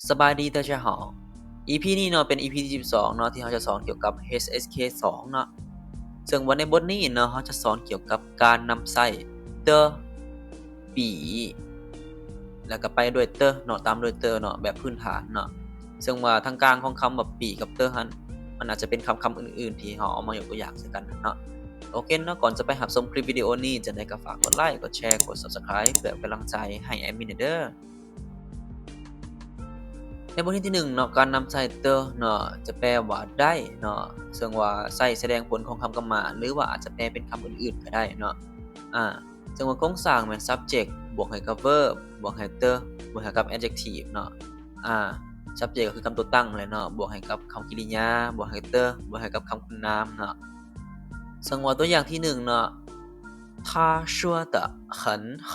ສະບາຍດີ 大家好 ອີພີນີ້ເນາະ ເປັນອີພີທີສິບສອງເນາະ ທີ່ເຮົາຈະສອນກ່ຽວກັບ ເອັດເອັສເຄສອງເນາະ ເຊິ່ງວ່າໃນບົດນີ້ເນາະ ເຮົາຈະສອນກ່ຽວກັບການນຳໃຊ້ 的 笔 ແລ້ວກໍໄປດ້ວຍ 的 ເນາະ ຕາມດ້ວຍ 的 ເນາະ ແບບພື້ນຖານເນາະ ເຊິ່ງວ່າທາງກາງຂອງຄຳວ່າ 笔 ກັບ 的 ຫັ້ນ ມັນອາດຈະເປັນຄຳ ຄຳອື່ນໆ ທີ່ເຮົາເອົາມາຍົກຕົວຢ່າງໃສ່ກັນເນາະ. ໂອເຄເນາະ ກ່ອນຈະໄປຮັບຊົມຄລິບວິດີໂອນີ້ ຈັ່ງໃດກໍຝາກກົດໄລ ກົດແຊ ກົດ Subscribe ເພື່ອເປັນກຳລັງໃຈໃຫ້ແອດມິນແດ່ເດີ. ໃນບົດຮຽນທີໜຶ່ງເນາະ ການນຳໃຊ້ 的 ເນາະ ຈະແປວ່າ ໄດ້ ເນາະ ເຊິ່ງວ່າໃຊ້ສະແດງຜົນຂອງຄຳກຳມະ ຫຼືວ່າອາດຈະແປເປັນຄຳອື່ນໆກໍໄດ້ເນາະ ອາ ເຊິ່ງວ່າໂຄງສ້າງແມ່ນ subject ບວກໃຫ້ກັບ verb ບວກໃຫ້ 的 ບວກໃຫ້ກັບ adjective ເນາະ ອາ subject ກໍຄືຄຳຕົວຕັ້ງແຫຼະເນາະ ບວກໃຫ້ກັບຄຳກິລິຍາ ບວກໃຫ້ 的 ບວກໃຫ້ກັບຄຳຄຸນນາມເນາະ ເຊິ່ງວ່າຕົວຢ່າງທີໜຶ່ງເນາະ 他说得很好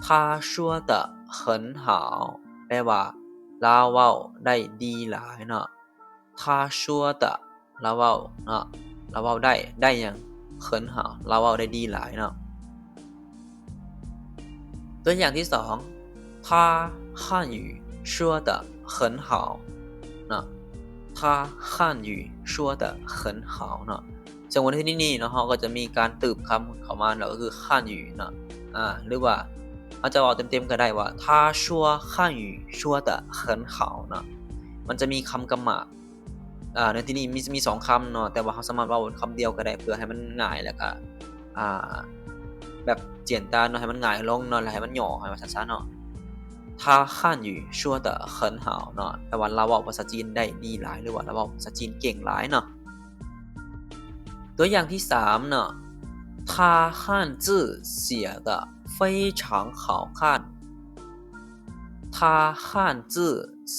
他说得很好 ແປວ່າ ລາວເວົ້າໄດ້ດີຫຼາຍເນາະ 他说得 ລາວເວົ້າເນາະ ລາວເວົ້າໄດ້ ໄດ້ຫຍັງ 很好 ລາວເວົ້າໄດ້ດີຫຼາຍເນາະ. ຕົວຢ່າງທີສອງ 他汉语说得很好 ເນາະ 他汉语说得很好 ເນາະ ເຊິ່ງວ່າໃນທີ່ນີ້ເນາະ ເຮົາກໍຈະມີການຕື່ມຄຳເຂົ້າມາເນາະ ກໍຄື 汉语 ເນາະ ອາ ຫຼືວ່າເຮົາຈະເວົ້າເຕັມໆກໍໄດ້ວ່າ 他说汉语说得很好 ເນາະ ມັນຈະມີຄຳກຳມະ ອາ ໃນທີ່ນີ້ມີ ມີສອງຄຳເນາະ ແຕ່ວ່າເຮົາສາມາດເວົ້າເປັນຄຳດຽວກໍໄດ້ ເພື່ອໃຫ້ມັນງ່າຍ ແລ້ວກໍ ອາ ແບບ 简单 ເນາະ ໃຫ້ມັນງ່າຍລົງເນາະ ແລ້ວໃຫ້ມັນຫຍໍ້ ໃຫ້ວ່າຊັ້ນຊະເນາະ 他汉语说得很好 ເນາະ ແປວ່າລາວເວົ້າພາສາຈີນໄດ້ດີຫຼາຍ ຫຼືວ່າລາວເວົ້າພາສາຈີນເກັ່ງຫຼາຍເນາະ. ຕົວຢ່າງທີສາມເນາະ 他汉字写得非常好看 他汉字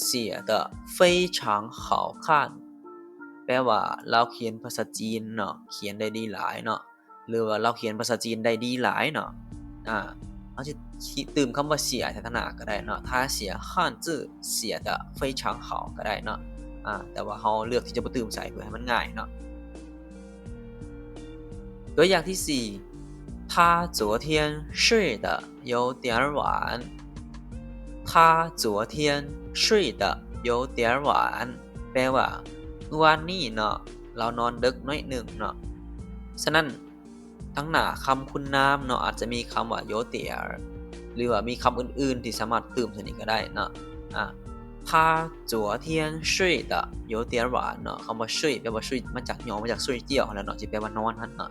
写得非常好看 ແປວ່າລາວຂຽນພາສາຈີນເນາະ ຂຽນໄດ້ດີຫຼາຍເນາະ ຫຼືວ່າລາວຂຽນພາສາຈີນໄດ້ດີຫຼາຍເນາະ ອາ ເຮົາຊິ ຊິຕື່ມຄຳວ່າ 写 ໃສ່ທາງໜ້າກໍໄດ້ເນາະ 他写汉字写得非常好 ກໍໄດ້ເນາະ ອາ ແຕ່ວ່າເຮົາເລືອກທີ່ຈະບໍ່ຕື່ມໃສ່ ເພື່ອໃຫ້ມັນງ່າຍເນາະ. ຕົວຢ່າງທີສີ່ 他昨天睡得有点晚 他昨天睡得有点晚 ແປວ່າ ມື້ວານນີ້ເນາະ ລາວນອນເດິກໜ້ອຍໜຶ່ງເນາະ ສະນັ້ນ ທາງໜ້າຄຳຄຸນນາມເນາະ ອາດຈະມີຄຳວ່າ 有点 ຫຼືວ່າມີຄຳອື່ນໆ ທີ່ສາມາດຕື່ມໃສ່ນີ້ກໍໄດ້ເນາະ ອາ 他昨天睡得有点晚 ເນາະ ຄຳວ່າ 睡 ແປວ່າ 睡 ມາຈາກ ຫຍໍ້ມາຈາກ 睡觉 ຫັ້ນແຫຼະເນາະ ທີ່ແປວ່ານອນຫັ້ນເນາະ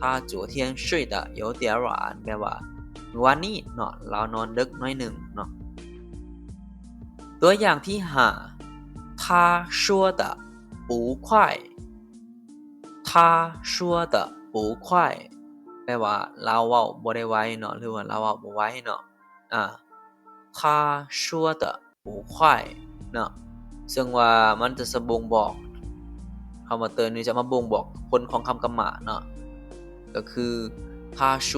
他昨天睡得有点晚 ແປວ່າ ມື້ວານນີ້ເນາະ ລາວນອນເດິກໜ້ອຍໜຶ່ງເນາະ. ຕົວຢ່າງທີຫ້າ 他说得不快 他说得不快 ແປວ່າ ລາວເວົ້າບໍ່ໄດ້ໄວເນາະ ຫຼືວ່າລາວເວົ້າບໍ່ໄວເນາະ ອາ 他说得不快 ເນາະ ເຊິ່ງວ່າມັນຈະ ຈະບົ່ງບອກ ຄຳວ່າ 的 ນີ້ຈະມາບົ່ງບອກຜົນຂອງຄຳກຳມະເນາະ ກໍຄື 他说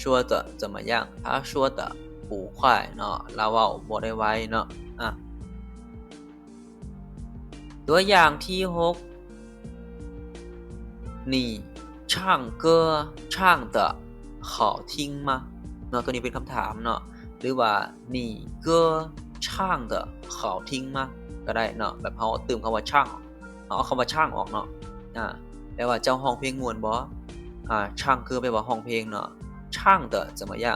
说得怎么样 他说得不快 ເນາະ ລາວເວົ້າບໍ່ໄດ້ໄວເນາະ ອາ ຕົວຢ່າງທີຫົກ 你唱歌唱得好听吗 ເນາະ ຕົວນີ້ເປັນຄຳຖາມເນາະ ຫຼືວ່າ 你歌唱得好听吗 ກໍໄດ້ເນາະ ແບບເຮົາຕື່ມຄຳວ່າ 唱 ເຮົາເອົາຄຳວ່າ 唱 ອອກເນາະ ອາ ແປວ່າ ເຈົ້າຮ້ອງເພງມ່ວນບໍ່ ອາ 唱歌 ແປວ່າຮ້ອງເພງເນາະ 唱得怎么样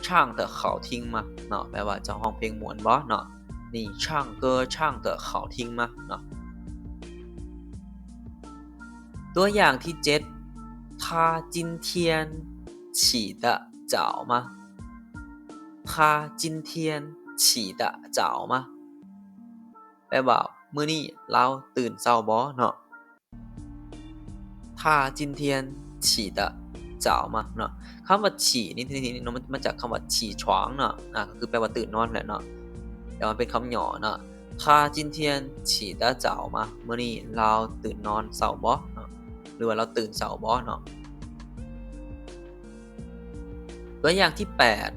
唱得好听吗 ເນາະ ແປວ່າ ເຈົ້າຮ້ອງເພງມ່ວນບໍ່ເນາະ 你唱歌唱得好听吗 ເນາະ ຕົວຢ່າງທີເຈັດ 他今天起得早吗 他今天起得早吗 ແປວ່າ ມື້ນີ້ລາວຕື່ນເຊົ້າບໍ່ເນາະ 他今天起得早吗 ເນາະ ຄຳວ່າ 起 ນີ້ ທີ່ ທີ່ ນີ້ເນາະ ມັນ ມາຈາກຄຳວ່າ 起床 ເນາະ ອາ ກໍຄືແປວ່າຕື່ນນອນແຫຼະເນາະ ແຕ່ວ່າເປັນຄຳຫຍໍ້ເນາະ 他今天起得早吗 ມື້ນີ້ລາວຕື່ນນອນເຊົ້າບໍ່ເນາະ ຫຼືວ່າລາວຕື່ນເຊົ້າບໍ່ເນາະ. ຕົວຢ່າງທີແປດ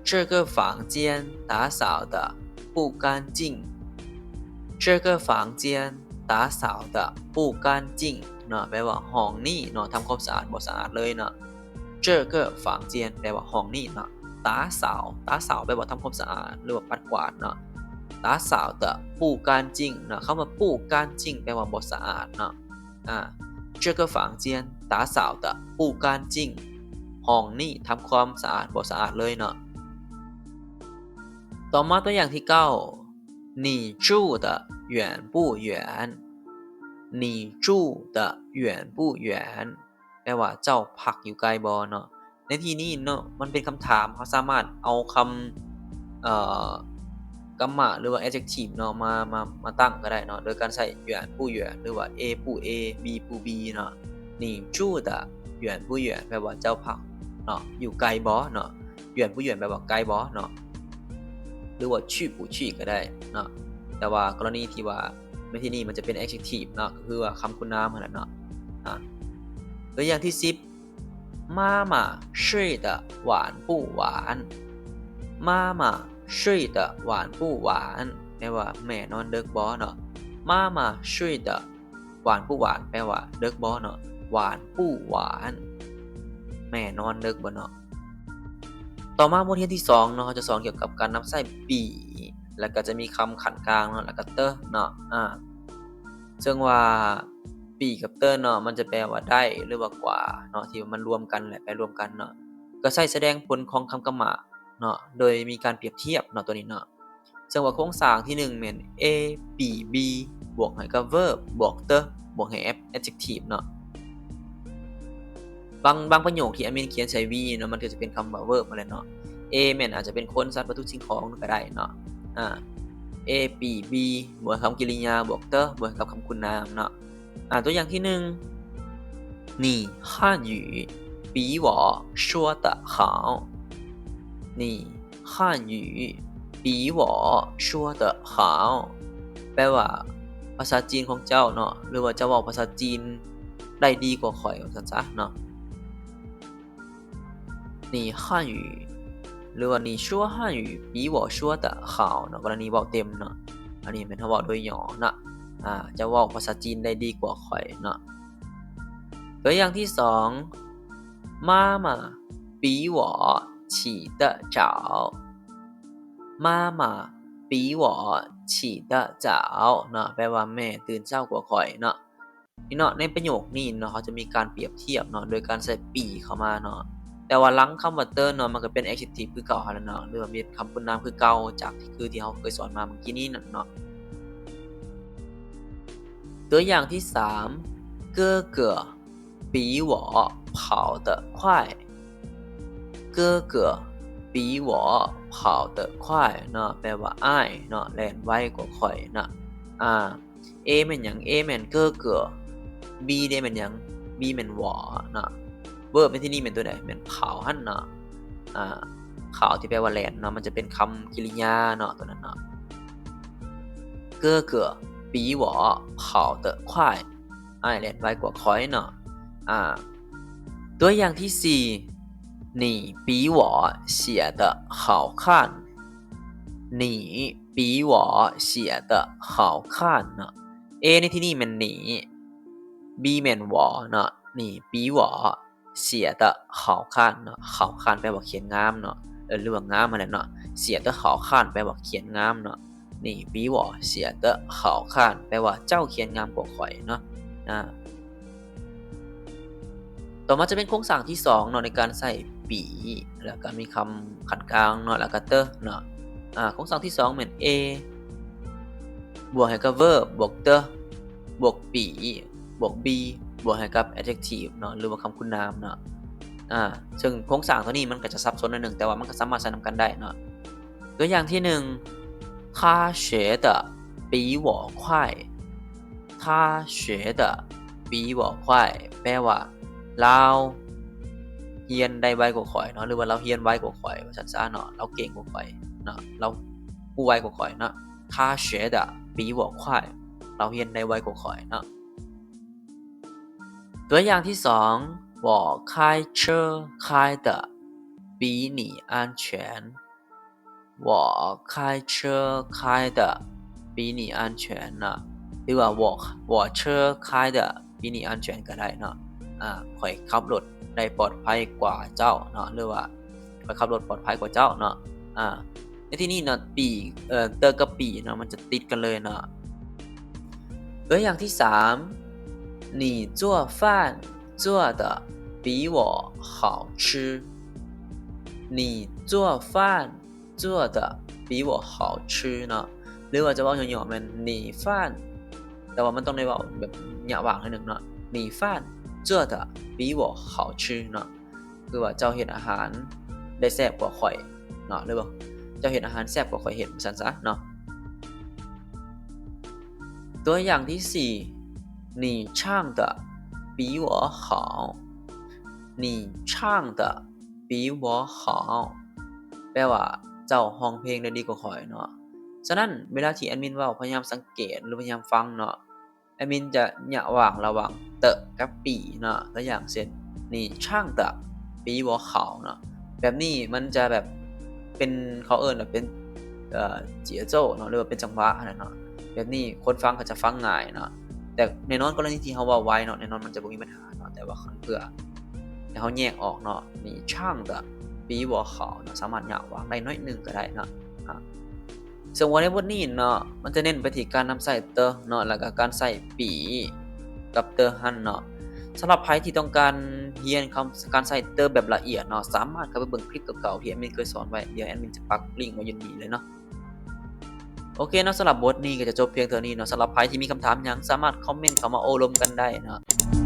这个房间打扫得不干净 这个房间打扫得不干净 ເນາະ ແປວ່າຫ້ອງນີ້ເນາະ ທຳຄວາມສະອາດບໍ່ສະອາດເລີຍເນາະ 这个房间 ແປວ່າຫ້ອງນີ້ເນາະ 打扫 打扫 ແປວ່າທຳຄວາມສະອາດ ຫຼືວ່າປັດກວາດເນາະ打扫得不干净 ເນາະ. ຄຳວ່າ 不干净 ແປວ່າບໍ່ສະອາດເນາະ. ອ່າ 这个房间打扫得不干净 ຫ້ອງນີ້ທຳຄວາມສະອາດ ບໍ່ສະອາດເລີຍເນາະ. ຕໍ່ມາຕົວຢ່າງທີເກົ້າ 你住得远不远? 你住得远不远? ແປວ່າເຈົ້າພັກຢູ່ໄກບໍ່ເນາະ. ໃນທີ່ນີ້ເນາະ ມັນເປັນຄຳຖາມ ເຮົາສາມາດເອົາຄຳ ເອີ ກຳມະ ຫຼືວ່າ adjective ເນາະ ມາ ມາ ມາຕັ້ງກໍໄດ້ເນາະ ໂດຍການໃຊ້ 远不远 ຫຼືວ່າ A 不A B 不B ເນາະ. 你住得远不远 ແປວ່າເຈົ້າພັກເນາະ ຢູ່ໄກບໍ່ເນາະ. 远不远 ແປວ່າໄກບໍ່ເນາະ ຫຼືວ່າ 去不去 ກໍໄດ້ເນາະ. ແຕ່ວ່າກໍລະນີທີ່ວ່າໃນທີ່ນີ້ມັນຈະເປັນ adjective ເນາະ ກໍຄືວ່າຄຳຄຸນນາມຫັ້ນແຫຼະເນາະ. ອ່າ ຕົວຢ່າງທີສິບ 妈妈睡得晚不晚? 妈妈睡得晚不晚? ແປວ່າແມ່ນອນເດິກບໍ່ເນາະ. 妈妈睡得晚不晚? ແປວ່າເດິກບໍ່ເນາະ. 晚不晚? ແມ່ນອນເດິກບໍ່ເນາະ. ຕໍ່ມາບົດຮຽນທີສອງເນາະ ເຮົາຈະສອນກ່ຽວກັບການນຳໃຊ້ 比 ແລ້ວກໍຈະມີຄຳຂັ້ນກາງເນາະ ແລ້ວກໍ 的 ເນາະ. ອ່າ ເຊິ່ງວ່າ 比 ກັບ 的 ເນາະ ມັນຈະແປວ່າ ໄດ້ ຫຼືວ່າ ກວ່າ ເນາະ ທີ່ວ່າມັນລວມກັນ ແລະ ແປລວມກັນເນາະ ກໍໃຊ້ສະແດງຜົນຂອງຄຳກຳມະເນາະ ໂດຍມີການປຽບທຽບເນາະ ຕົວນີ້ເນາະ. ເຊິ່ງວ່າໂຄງສ້າງທີໜຶ່ງແມ່ນ A ປີ B ບວກໃຫ້ກັບ verb ບວກ the ບວກໃຫ້ adjective ເນາະ. ບາງ ບາງປະໂຫຍກທີ່ admin ຂຽນໃສ່ V ເນາະ ມັນກໍຈະເປັນຄຳວ່າ verb ຫັ້ນແຫຼະເນາະ. A ແມ່ນອາດຈະເປັນຄົນ ສັດ ວັດຖຸ ສິ່ງຂອງກໍໄດ້ເນາະ. ອາ A ປີ B ບວກຄຳກິລິຍາ ບວກ the ບວກໃຫ້ກັບຄຳຄຸນນາມເນາະ. ອາ ຕົວຢ່າງທີໜຶ່ງ 你汉语比我说得好. 你汉语比我说得好 ແປວ່າ ພາສາຈີນຂອງເຈົ້າເນາະ ຫຼືວ່າເຈົ້າເວົ້າພາສາຈີນໄດ້ດີກວ່າຂ້ອຍ ວ່າຊັ້ນຊະເນາະ. 你汉语 ຫຼືວ່າ 你说汉语比我说得好 ເນາະ ກໍລະນີເວົ້າເຕັມເນາະ. ອັນນີ້ແມ່ນເຮົາເວົ້າໂດຍຫຍໍ້ເນາະ ອາ ເຈົ້າເວົ້າພາສາຈີນໄດ້ດີກວ່າຂ້ອຍເນາະ. ຕົວຢ່າງທີສອງ 妈妈比我起得早. 妈妈比我起得早 ເນາະ ແປວ່າແມ່ຕື່ນເຊົ້າກວ່າຂ້ອຍເນາະ. ນີ້ເນາະ ໃນປະໂຫຍກນີ້ເນາະ ເຮົາຈະມີການປຽບທຽບເນາະ ໂດຍການໃສ່ 比 ເຂົ້າມາເນາະ. ແຕ່ວ່າຫຼັງຄຳວ່າ the ເນາະ ມັນກໍເປັນ adjective ຄືເກົ່າຫັ້ນແຫຼະເນາະ ຫຼືວ່າເປັນຄຳຄຸນນາມຄືເກົ່າ ຈາກທີ່ ຄືທີ່ເຮົາເຄີຍສອນມາເມື່ອກີ້ນີ້ນັ້ນເນາະ. ຕົວຢ່າງທີສາມ 哥哥比我跑得快. 哥哥比我跑得快 ເນາະ ແປວ່າອ້າຍເນາະ ແລ່ນໄວກວ່າຂ້ອຍເນາະ. ອາ A ແມ່ນຫຍັງ? A ແມ່ນ 哥哥. B ເດ ແມ່ນຫຍັງ? B ແມ່ນ我ເນາະ. verb ໃນທີ່ນີ້ແມ່ນຕົວໃດ? ແມ່ນ跑ຫັ້ນເນາະ. ອາ 跑 ທີ່ແປວ່າແລ່ນເນາະ ມັນຈະເປັນຄຳກິລິຍາເນາະ ຕົວນັ້ນເນາະ. 哥哥比我跑得快. ອ້າຍແລ່ນໄວກວ່າຂ້ອຍເນາະ. ອາ ຕົວຢ່າງທີສີ່ 你比我写得好看. 你比我写得好看 ເນາະ. A ໃນທີ່ນີ້ແມ່ນ 你. B ແມ່ນ 我 ເນາະ. 你比我写得好看 ເນາະ. 好看 ແປວ່າຂຽນງາມເນາະ ເອີ ຫຼືວ່າງາມຫັ້ນແຫຼະເນາະ. 写得好看 ແປວ່າຂຽນງາມເນາະ. 你比我写得好看 ແປວ່າເຈົ້າຂຽນງາມກວ່າຂ້ອຍເນາະ. ອາ ຕໍ່ມາຈະເປັນໂຄງສ້າງທີສອງເນາະ ໃນການໃຊ້ 比 ແລ້ວກໍມີຄຳຂັ້ນກາງເນາະ ແລ້ວກໍ the ເນາະ. ອາ ໂຄງສ້າງທີສອງແມ່ນ A ບວກໃຫ້ກັບ verb ບວກ the ບວກ ปี ບວກ be ບວກໃຫ້ກັບ adjective ເນາະ ຫຼືວ່າຄຳຄຸນນາມເນາະ. ອາ ເຊິ່ງໂຄງສ້າງຕົວນີ້ມັນກໍຈະສັບສົນໜ້ອຍໜຶ່ງ ແຕ່ວ່າມັນກໍສາມາດໃຊ້ນຳກັນໄດ້ເນາະ. ຕົວຢ່າງທີໜຶ່ງ 他学得比我快. 他学得比我快 ແປວ່າລາວຮຽນໄດ້ໄວກວ່າຂ້ອຍເນາະ ຫຼືວ່າລາວຮຽນໄວກວ່າຂ້ອຍ ວ່າຊັ້ນຊະເນາະ. ລາວເກັ່ງກວ່າຂ້ອຍເນາະ ລາວຮູ້ໄວກວ່າຂ້ອຍເນາະ. 他学得比我快 ລາວຮຽນໄດ້ໄວກວ່າຂ້ອຍເນາະ. ຕົວຢ່າງທີສອງ 我开车开得比你安全. 我开车开得比你安全 ເນາະ ຫຼືວ່າ 我 我车开得比你安全 ກໍໄດ້ເນາະ. ອາ ຂ້ອຍຂັບລົດໄດ້ປອດໄພກວ່າເຈົ້າເນາະ ຫຼືວ່າ ຂ້ອຍຂັບລົດປອດໄພກວ່າເຈົ້າເນາະ. ອາ ໃນທີ່ນີ້ເນາະ ປີ ເອີ ເຕີກັບປີເນາະ ມັນຈະຕິດກັນເລີຍເນາະ. ຕົວຢ່າງທີສາມ 你做饭做得比我好吃. 你做饭做得比我好吃 ເນາະ ຫຼືວ່າຈະເວົ້າຫຍໍ້ໆແມ່ນ 你饭 ແຕ່ວ່າມັນຕ້ອງໄດ້ເວົ້າແບບຍະຫວ່າງໜ້ອຍໜຶ່ງເນາະ 你饭做得比我好吃 ເນາະ ຄືວ່າເຈົ້າເຮັດອາຫານໄດ້ແຊບກວ່າຂ້ອຍເນາະ ຫຼືວ່າເຈົ້າເຮັດອາຫານແຊບກວ່າຂ້ອຍເຮັດ ວ່າຊັ້ນຊະເນາະ. ຕົວຢ່າງທີສີ່ 你唱得比我好. 你唱得比我好 ແປວ່າເຈົ້າຮ້ອງເພງໄດ້ດີກວ່າຂ້ອຍເນາະ. ສະນັ້ນ ເວລາທີ່ແອດມິນເວົ້າ ພະຍາຍາມສັງເກດ ຫຼືພະຍາຍາມຟັງເນາະ. ແອດມິນຈະຍະຫວ່າງລະຫວ່າງ 的 ກັບ 比 ເນາະ. ຕົວຢ່າງເຊັ່ນ 你唱得比我好 ເນາະ ແບບນີ້ມັນຈະແບບເປັນ ເຂົາເອີ້ນວ່າເປັນ ເອີ 节奏 ເນາະ ຫຼືວ່າເປັນຈັງຫວະຫັ້ນນະເນາະ. ແບບນີ້ຄົນຟັງກໍຈະຟັງງ່າຍເນາະ ແຕ່ແນ່ນອນກໍລະນີທີ່ເຮົາເວົ້າໄວເນາະ ແນ່ນອນມັນຈະບໍ່ມີບັນຫາເນາະ ແຕ່ວ່າຄັນເພື່ອໃຫ້ເຮົາແຍກອอกເນາະ 你唱得比我好 ເນາະ ສາມາດຍະຫວ່າງໄດ້ໜ້ອຍໜຶ່ງກໍໄດ້ເນາະ. ອາ ເຊິ່ງວ່າໃນບົດນີ້ເນາະ ມັນຈະເນັ້ນໄປທີ່ການນຳໃຊ້ 的 ເນາະ ແລ້ວກໍການໃຊ້ 比 ກັບ 的 ຫັ້ນເນາະ. ສຳລັບໃຜທີ່ຕ້ອງການຮຽນຄຳ ການໃຊ້ 的 ແບບລະອຽດເນາະ ສາມາດເຂົ້າໄປເບິ່ງຄລິບເກົ່າໆທີ່ແອດມິນເຄີຍສອນໄວ້ ດຽວແອດມິນຈະປັກລິ້ງໄວ້ຢູ່ນີ້ເລີຍເນາະ. ໂອເຄເນາະ ສຳລັບບົດນີ້ກໍຈະຈົບພຽງເທົ່ານີ້ເນາະ. ສຳລັບໃຜທີ່ມີຄຳຖາມຫຍັງ ສາມາດຄອມເມັນເຂົ້າມາໂອ້ລົມກັນໄດ້ເນາະ.